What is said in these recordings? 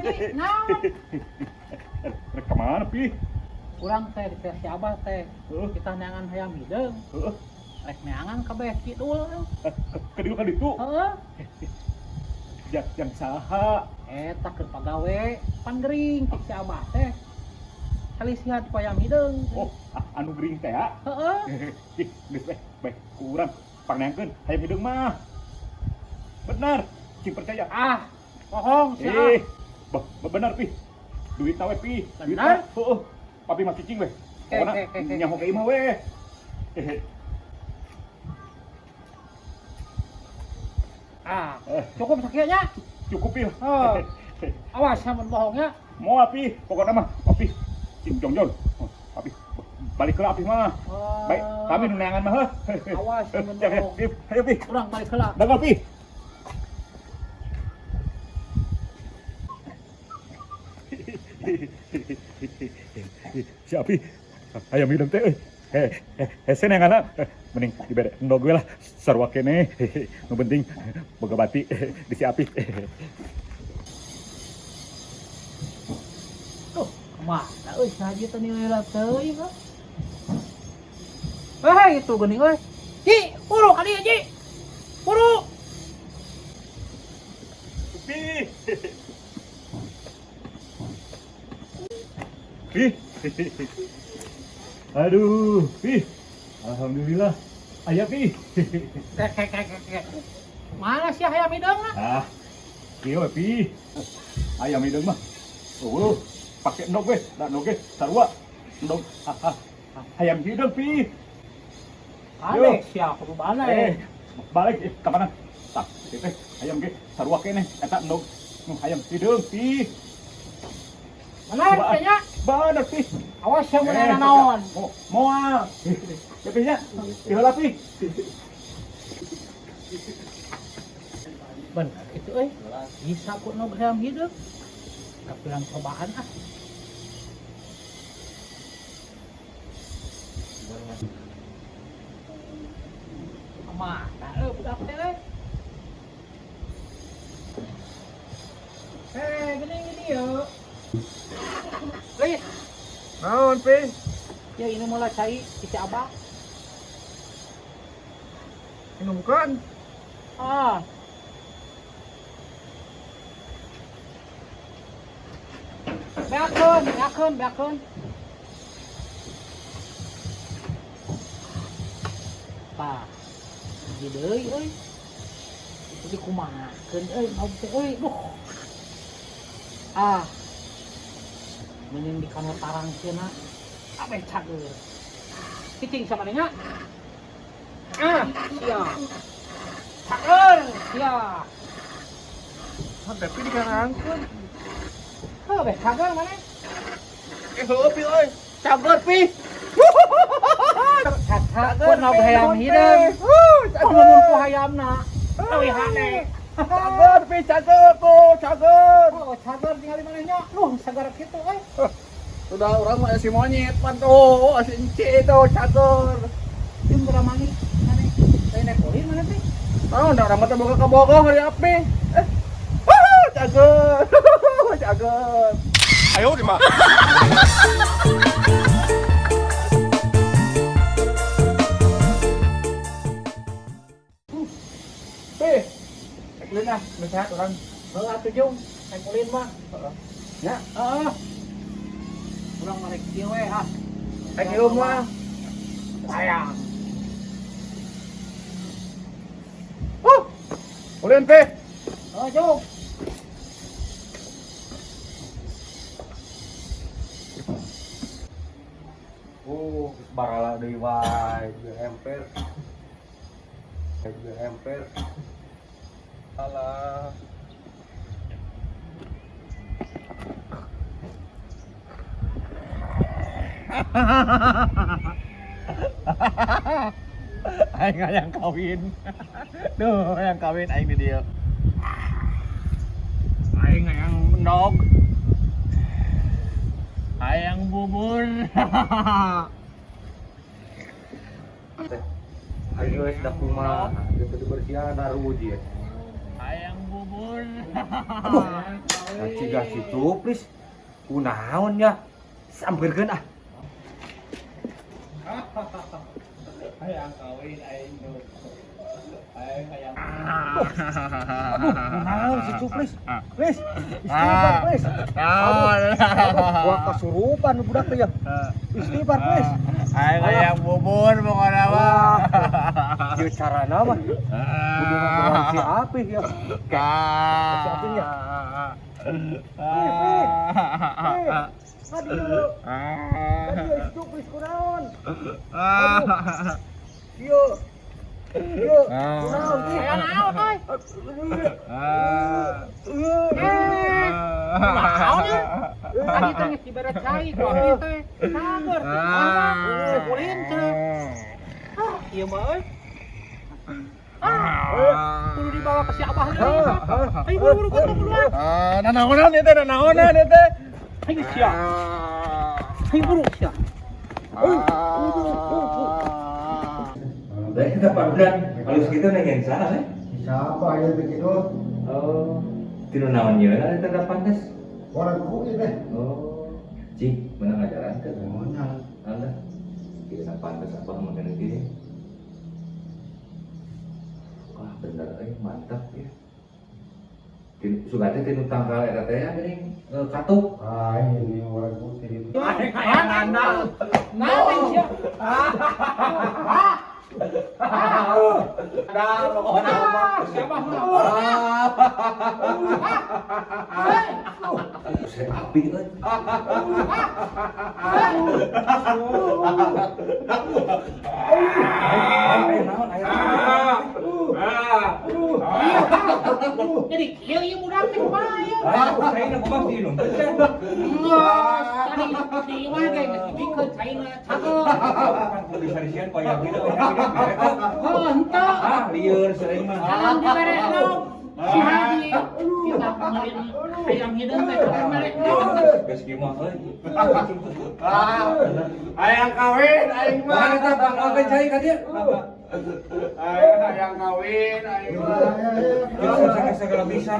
Ji, naon? Rek ka mana, Pi? Urang teh di si Abah teh. Heeh. Kita neangan hayam hideung. Heeh. Rek neangan kabeh kidul. Ka dieu ka ditu. Heeh. Jang saha? Eta keur pagawe pan gering cek si Abah teh. Salisihan ku hayam hideung. Oh, anu gering teh ya. Heeh. Ih, geus weh, bae ku urang pangneangkeun hayam hideung mah. Benar, cing percaya. Ah, bohong sia. Eh, bener Pi. Duit we Pi. Duit Bener? Heeh. Papi mah cicing weh. Pokona Oke. nyaho ka imah weh. Ah, cukup sakieu nya. Cukup Pi. Oh. Awas amun bohongnya. Moal Pi, pokokna mah Papi cing jongjon. Oh, Papi balik heula Papi mah. Oh. Baik, kami nu neangan mah heuh. Awas amun Ya, ya, bohong. Pi. Ayo Pi. Urang balik heula. Dagang Pi. Si Api, ayam hideung teh euy. Hese neanganna. Mending dibere endog we lah sarua keneh. Nu penting boga bati di si Api. Tuh, kemana euy si Haji teh nilai teuing euy. Eh, itu geuning euy. Ji, buru ka dieu, Ji. Buru. Pi. Pi. Aduh, Pi. Alhamdulillah. Aya Pi. Kek. Mana sih hayam hideung na? Ah, kieu we Pi. Ayam hideung mah. Oh, pake endog we, da endog ge sarua. Endog hayam hideung Pi. Balik sia kudu balik. Balik ka mana? Tah, ieu teh ayam ge sarua keneh eta endog nu hayam hideung Pi. Benar kayaknya. Bener Pi. Awas ya mun aya naon. Moal. Ya Pi nya. Pi heula Pi. Bener itu euy. Bisa ku nog hayam hideung. Kapilang cobaan ah. Kemana euy budak teh euy? Eh, gini gini yo. Lis, Naon, Pi? ya ini mulai cai isi Abah. Minumkan. Ah. Beakeun, beakeun, beakeun. Tah. Hiji deui euy. Itu dikumahakeun euy, mau teh euy. Duh. Ah. Mending di kanu tarangkeunna. Abeh cager. Cicing sama nya. Ah, sia. Cager, sia. Ah, tapi dikarangkeun. Heuh, beh cager mana? Heueuh Pi euy. Cager Pi. Caca pun nog hayam hideung. Cager. Ku hayamna. Leuwih hade. Cager Pi, cager tuh, cager. Oh, cager tinggal di mana nya? Luh, segar kitu euy. Sudah orang mah si monyet pan tuh, si ence itu cager. Jeung mangi mana? Lain naik ulin mana sih? Tahu ndak orang mah teh boga ka bogoh hari api. Cager. Cager. Ayo di mah. Pi. Rek ulin ah, geus sehat urang. Heuh atuh Jung, naik ulin mah. Heeh. Ya, Heeh. Urang marek kieu we ah. rek ngilu mah. Sayang. Huh. Ulin Pi. Heuh, Jung. Oh, geus barala deui wae, jeung emper. Jeung emper. Alah. Aing hayang kawin. Duh, hayang kawin aing di dieu. Aing hayang mendog. Hayang bubur. Aing geus da kumaha, geus teu dibersihan daruji. Hayang bubur. Aduh. Nah, ciga si Cuplis. Kunaon ya? Sampeurkeun ah. Hayang kawin aing tuh. Aing hayang. Aduh, kunaon si Cuplis? Plis, istighfar, Plis. Aduh, wah kasurupan budak teh ya. Istighfar, Plis. Aing hayang bubur pokoknya mah. Ieu carana mah. Kudu ngakuran si Apih ya. Si Apih ya. Pih, pih. Pih. Aduh. Aduh, si Cuplis kunaon? Aduh. Ieu. Ieu, kunaon ih? Aya naon euy? Eh. Naon ya? Tadi teh geus dibere cai ku abi teh. Sabar teh. Ah, ulin cenah. Ah, ieu mah euy. Ah, kudu dibawa ke si Abah deui. Ayo buru-buru gotong buruan. Ah, nanaonan ieu teh, nanaonan ieu teh. Ayo sia. Ayo buru sia. Baik kita paduan. Kalau segitu neng yang sana sih. Siapa ya begitu? Oh, tinu naon yeuna eta da pantes. Orang kuwi teh. Oh, cik, menang ajaran ke? Menang. Anda, kita pantes apa makan gini? Wah, bener, mantap ya. Suka teh tinu tangkal eta teh ya geuning katuk. Ah, ini orang putih itu. Hayang andal. Naon sia? Ada pokoknya mah. Si Abah mah. Saya api euy. Ayo naon aya. Jadi kieu ieu budak teh kumaha ieu? Saya na kumaha diinum. Geus, tadi di imah ge geus dibikeun caina cakep. Kan kudu disarisian ku aya gitu. Oh, henteu. Ah, lieur seuing mah. Kalau dibere endog si Haji kita ngelin hayam hideung teh kudu mere endog. Geus kieu mah euy. Hayang kawin aing mah. Mana eta pangkalkeun cai ka dieu? Aing hayang kawin aing mah. Geus segala bisa.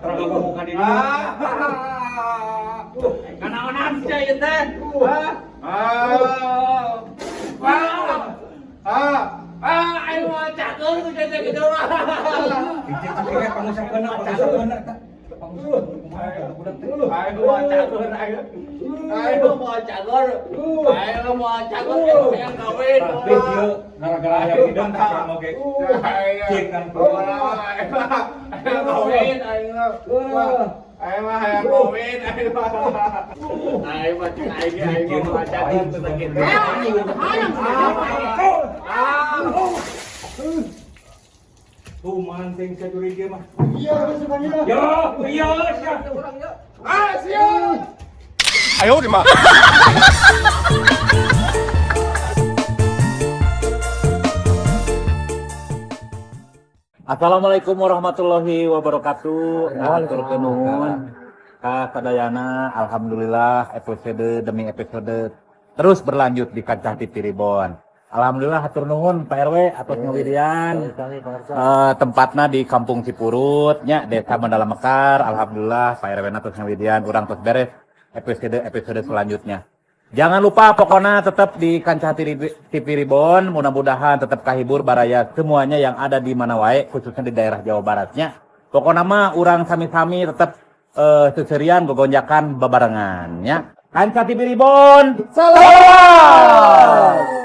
Terlalu muka di dieu. Kanaonan sia ieu teh. Ah, aing mah cager tuh jadi gitu mah. Cicing pangusapkeun pangusapkeun eta. Pangusapkeun kumaha eta budak teh. Aing mah cager aing. Aing mah cager. Aing mah cager hayang kawin. Tapi ieu gara-gara hayang hideung tak oge. Cing kan. Hayang kawin aing mah. Aing mah hayang kawin aing mah. Aing mah cing aing aing mah cager tuh gitu. Hayang Tuh manting sajuri ieu mah. Iya, sebenarnya. Yo, iya sia. Ah, siap. Ayo di mah. Assalamualaikum warahmatullahi wabarakatuh. Hatur nuhun ka sadayana, alhamdulillah episode demi episode terus berlanjut di kancah TV Ribon. Alhamdulillah hatur nuhun Pak RW atas ngawidian. Tempatna di Kampung Cipurut nya Desa Mandala Mekar. Alhamdulillah Pak RW na tos ngawidian urang tos beres episode episode selanjutnya. Jangan lupa pokoknya tetap di kancah TV Ribon, mudah-mudahan tetap kahibur baraya semuanya yang ada di mana wae, khususnya di daerah Jawa Baratnya. Pokoknya mah urang sami-sami tetap seserian gogonjakan babarengan ya. Kancah TV Ribon, salam.